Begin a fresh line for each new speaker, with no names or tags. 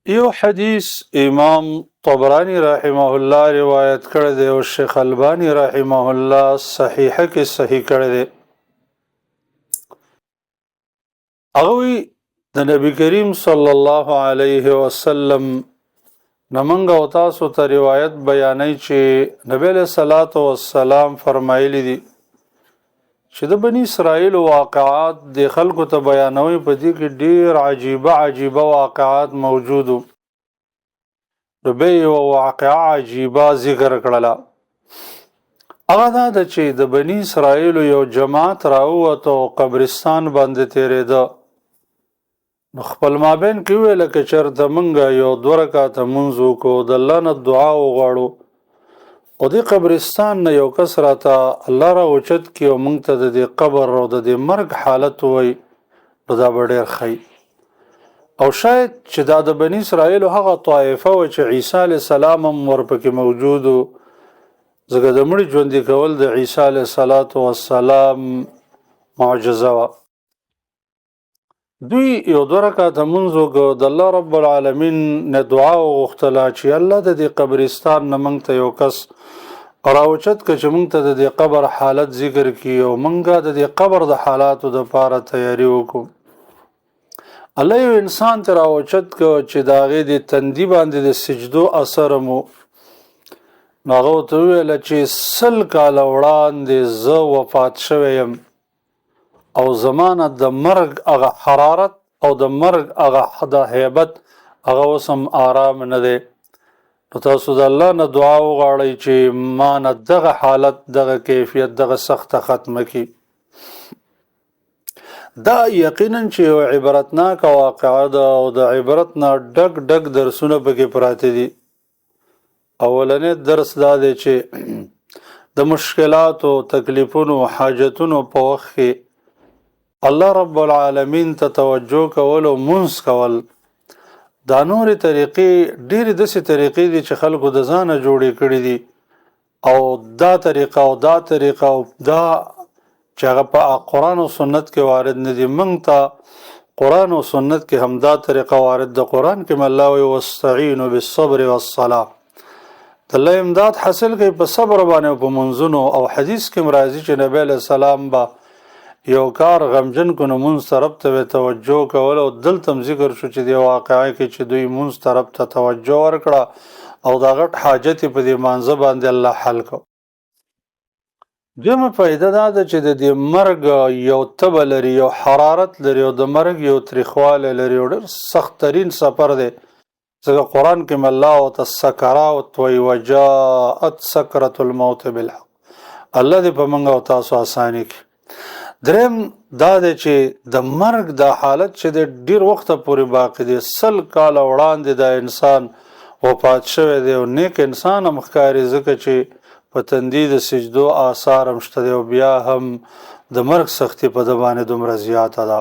یو حدیث امام طبرانی رحمه الله روایت کړی دی او شیخ البانی رحمه الله صحیحه کې صحیح کړی دی. هغه د نبی کریم صلی الله علیه وسلم نمنګ او تاسو ته روایت بیانوي چې نبی له صلوات و سلام فرمایلی دي چې د بنی اسرائیل واقعات د خلکو ته بیانوي. په دې کې ډیر عجیبه عجیبه واقعات موجودو. نو به یو واقعه عجیبه ذکر کړله. هغه دا ده چې د بنی اسرائیل یو جماعت راووت او قبرستان باندې تېرېده. نو خپل مابین کې ویل که چېرته مونږ یو دوه رکعته مونځ وکړو، د الله نه دعا وغواړو او دې قبرستان نه یو کس راته الله را اوچت کړي او مونږ ته د دې قبر او د دې مرګ حالت ووایي، نو دا به ډېر ښه وي. او شاید چې دا د بني اسرائیلو هغه طایفه وه چې عیسی علیه السلام هم ورپکې موجود و، ځکه د مړي ژوندي کول د عیسی علیه السلام معجزه وه. دوی یو دوه رکعته مونځ وکړ، د الله رب العالمین نه دعا وغوښتله چې الله د دې قبرستان نه موږ ته یو کس راوچت که چې موږ ته د دې قبر حالت ذکر کړي او موږ د دې قبر د حالاتو دپاره تیاری وکړو. الله یو انسان ته راوچت که چې د هغې د تندي باندې د سجدو اثر مو. نو هغه ورته وویله چې 100 کاله وړاندې زه وفات شوی یم او زمانه د مرګ هغه حرارت او د مرګ هغه د هیبت هغه اوس هم آرام نه دی. نو تاسو د الله نه دعا وغواړئ چې ما نه دغه حالت، دغه کیفیت، دغه سخته ختمه کړي. دا یقینا چې یو عبرتناکه واقعه ده او د عبرت نه ډک ډک درسونه پکې پراته دي. اولنی درس دا دی چې د مشکلاتو، تکلیفونو، حاجتونو په وخت کې الله رب العالمین ته توجه کول او مونځ کول. دا نورې طریقې ډېرې داسې طریقې دي چې خلکو د ځانه جوړې کړې دي، او دا طریقه او دا طریقه او دا چې هغه په قرآن او سنت کې وارد نه دي. موږ ته قرآن او سنت کې هم دا طریقه وارد ده. قرآن کې الله وایي واستعینوا بالصبر والصلاة، د الله امداد حاصل کوي په صبر باندې او په منځونو. او حدیث کې هم راځي چې نبی علیه السلام به یو کار غمجن کو نو مونځ طرف ته به توجه کوله. او دلته هم ذکر شو چې دې واقعه کې چې دوی مونځ طرف ته توجه ورکړه او دا غټ حاجت یې په دې مانځه باندې الله حل کړ. دویمه فایده دا ده چې د دې مرګ یو تبه لري، یو حرارت لري او د مرګ یو تریخوالی لري او ډېر سخت ترین سفر دی. ځکه قرآن کې الله ورته سکرات وایي، وجاءت سکرة الموت بالحق. الله دې په موږ او تاسو اساني کړي. دریم دا دی چې د مرګ دا حالت چې دی ډېر وخته پورې باقي دی. 100 کاله وړاندې دا انسان وفات شوی دی او نیک انسان هم ښکاري، ځکه چې په تندي د سجدو آثار هم شته دی او بیا هم د مرګ سختي په ده باندې دومره زیاته ده.